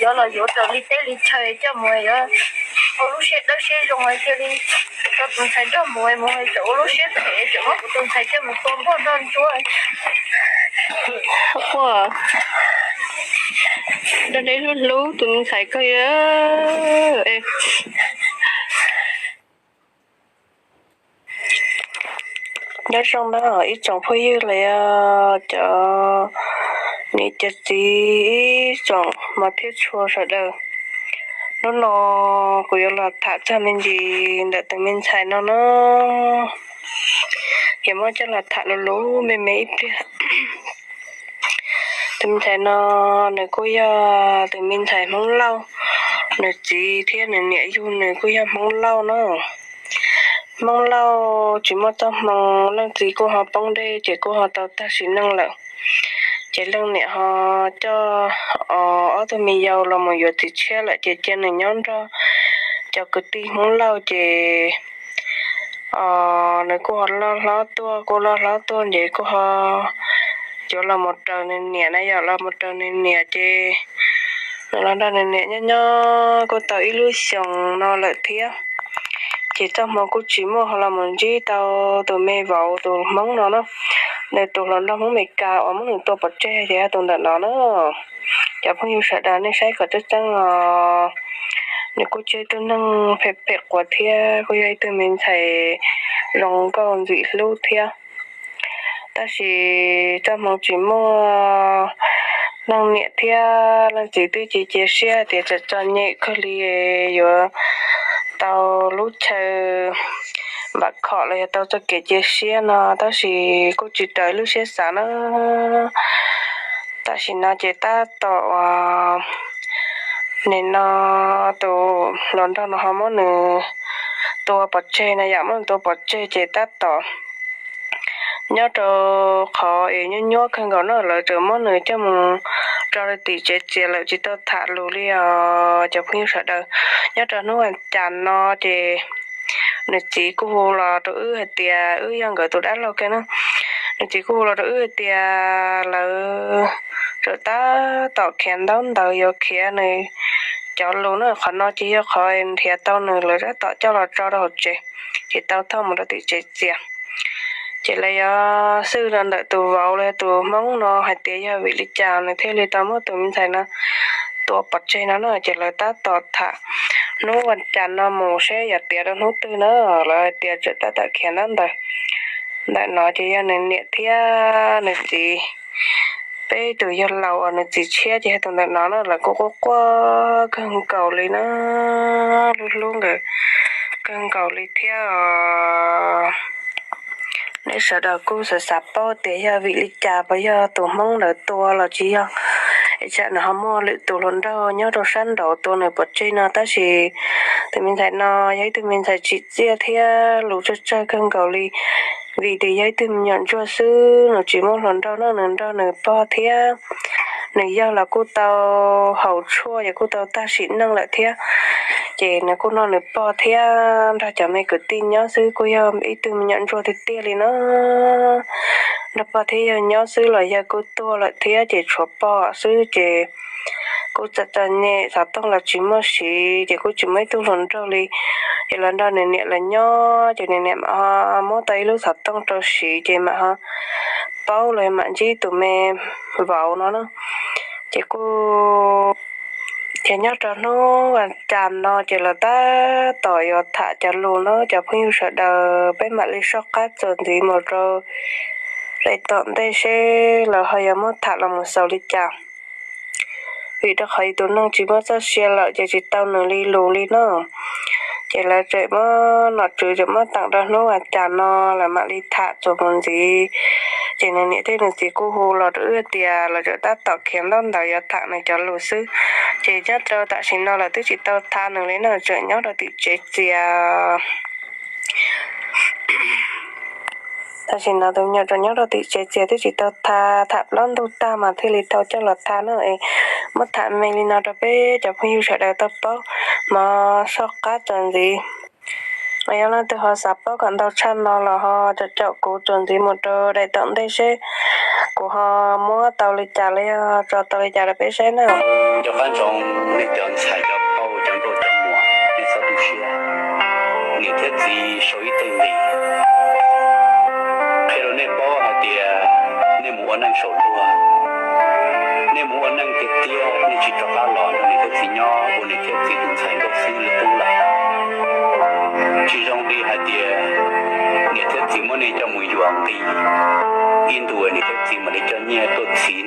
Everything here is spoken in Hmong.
Yuav los yuav raws li teb li chaw coj mus, yuav ua lub siab dawb siab zoo cia li tau tus ntxhais nrog mus, mus tseem ua lub siab phem tseem muab kuv tus ntxhais coj mus tua npog nrog ntsuab. Ua, nrog neb hlub hlub tus me ntxhais koj. Nyob zoo na ib tsoom phooj ywg los yog cov niam cov txiv, ib tsoom hmov thiab tshua sawv daws. Hnub no kuv yuav los tham txog me ntsis ntawm tus me ntxhais no na. Yuav muab coj los tham lus lus me me ib pliag. Tus me ntxhais no nws kuj yog tus me ntxhais Hmoob Lauj, nws txiv thiab nws niam yug nws kuj yog Hmoob Lauj na. Hmoob Lauj tsis muaj txoj hmoo, leej txiv kuj ho poob dej ces kuj ho tau tag sim neej lawm. Ces leej niam ho coj ob tug me yau los mus yuav txiv tshiab lawm ces cia nws nyob nrog cov kwv tij Hmoob Lauj ces nws kuj ho loj hlob tuaj, kuj loj hlob tuaj ces kuj ho yuav los mus raws nws niam na, yog los mus raws nws niam ces nws los nrog nws niam nyob nyob kuj tau ib lub xyoos no lawm thiab. Ces txoj hmoo kuj tsis muaj ho los mus ntsib tau tus me vauv tus Hmoob no na. Nws tus hluas nraug Hmoob Meskas uas muab nws tua pov tseg ces yog tus ntawm no na. Cov phooj ywg sawv daws nej saib kom tseeb tseeb os. Nws kuj tsis yog ib tug neeg phem phem quav thiab, kuj yog ib tug me ntxhais zoo nkauj ntxim hlub thiab. Tab sis txoj hmoo tsis muaj, leej niam thiab leej txiv twb cia cia siab tias txom txom nyem kawg li yuav tau lub chaw npam khom los yog tau txoj kev cia siab no, tab sis kuj tsis raws lub siab xav na. Tam sim no ces tab tom uas nim no tus hluas nraug no ho muab nws tua pov tseg na, yam muab nws tua pov tseg ces tab tom nyob rau qhov es nyuaj nyuaj kawg nkaus no, lawv tseem muab nws coj mus rau tim tsev txias lawm tsis tau tham lus li os cov phooj ywg sawv daws. Nyob rau hnub vas cas no ces nws txiv kuj hu los rau wb hais tias, wb yog nkawd tus dab laug kiag na, nws txiv kuj hu los rau wb hais tias lawv tseem tab tom khiav ntaub ntawv yuav khiav nws cov lus na, qhov no ces yog qhov nrhiav tau nws, lawv tab tom coj los tso rau hauv tsev, ces tau thauj mus rau tim tsev txias. Ces lawv yuav xwj los ntawm tus vauv los yog tus Hmoob no hais tias yog vim li cas nws thiaj li tau muab tus me ntxhais no tua pov tseg no na, ces lawv tab tom tham hnub vas cas no mus seb yuav tiav rau hnub twg na. Lawv hais tias tseem tab tom khiav ntaub ntawv. Ntawm no ces yog nws niam thiab nws txiv, peb tus yawg laus uas nws txiv tshiab ces yog tus ntawm no na, lawv kuj quaj quaj kawg nkaus li na, hlub hlub nkawd kawg nkaus li thiab os. Nej sawv daws kuj xav xav paub tias yog vim li cas, puas yog tus Hmoob ntawd tua los tsis yog, es tsam nws ho muaj lwm tus hluas nraug nyob rau sab nraud tua nws pov tseg no, tab sis tus me ntxhais no yog ib tug me ntxhais tsim txiaj thiab lus tsawg tsawg kawg nkaus li. Vim tias yog ib tug me nyuam ntsuag xwb, nws tsis muaj hluas nraug no, nws nrog nws pog thiab nws yawg los kuj tau haus tshuaj ces kuj tau tag sim neej lawm thiab. Ces nws kuj nrog nws pog thiab nrog cov me kwv tij nyob xwb, kuj yog ib tug me nyuam ntsuag tiag tiag li na. Nrog pog thiab yawg nyob xwb los yawg kuj tuag lawm thiab ces tshuav pog xwb ces kuj txom txom nyem, xov tooj los tsis muaj siv ces kuj tsis muaj ib tug hluas nraug li. Ces los nrog nws niam lawv nyob ces nws niam mam ho muab tau ib lub xov tooj rau siv ces mam ho paub los mam ntsib tus me vauv no na. Ces kuj, ces nyob rau hnub vas cas no ces lawv tab tom yuav tham cov lus no, cov phooj ywg sawv daws, peb mam li soj qab txuas ntxiv mus rau daim tom ntej seb lawv ho yuav muab tham los mus xaus li cas. Vim rau qhov tus neeg tsis muaj txoj sia lawm ces tsis tau nws li lus li no. Ces lawv tseem muab nom tswv tseem muab teem rau hnub vas cas no lawv mam li tham txuas mus ntxiv. Ces nws niam thiab nws txiv kuj hu los rau wb tias lawv tseem tab tom khiav ntaub ntawv yuav tham nws cov lus xwb. Ces nyob rau tam sim no lawv twb tsis tau tha nws li no, tseem nyob rau tim tsev txias. Tam sim no tus me nyuam tseem nyob rau tim tsev txias twb tsis tau tha, tham plaub ntug tag mas thiaj li tau coj los tha no. Muab tham me li no rau peb cov phooj ywg sawv daws tau paub, mam soj qab txuas ntxiv. Yog leej twg ho xav paub kom ntau tshaj no los ho caum kuv txuas ntxiv mus rau daim tom ntej seb kuv ho muab tau li cas los yog tso tau li cas rau peb saib na. Nco qab ntsoov nej cov ntxhais cov phauj cov nkauj cov muam, nej txhob tu siab. Niam thiab txiv sau ib teg nqi qhia rau nej paub hais tias nej mus ua neej saum luag, nej mus ua neej tiag tiag, nej tsis rov qab los nrog niam thiab txiv nyob ua niam thiab txiv tus ntxhais nkauj xwb li qub lawm. Tsis zoo li hais tias niam thiab txiv muab nej coj mus yuam nqi, ib ntus niam thiab txiv mam li coj nyiaj tuaj txhiv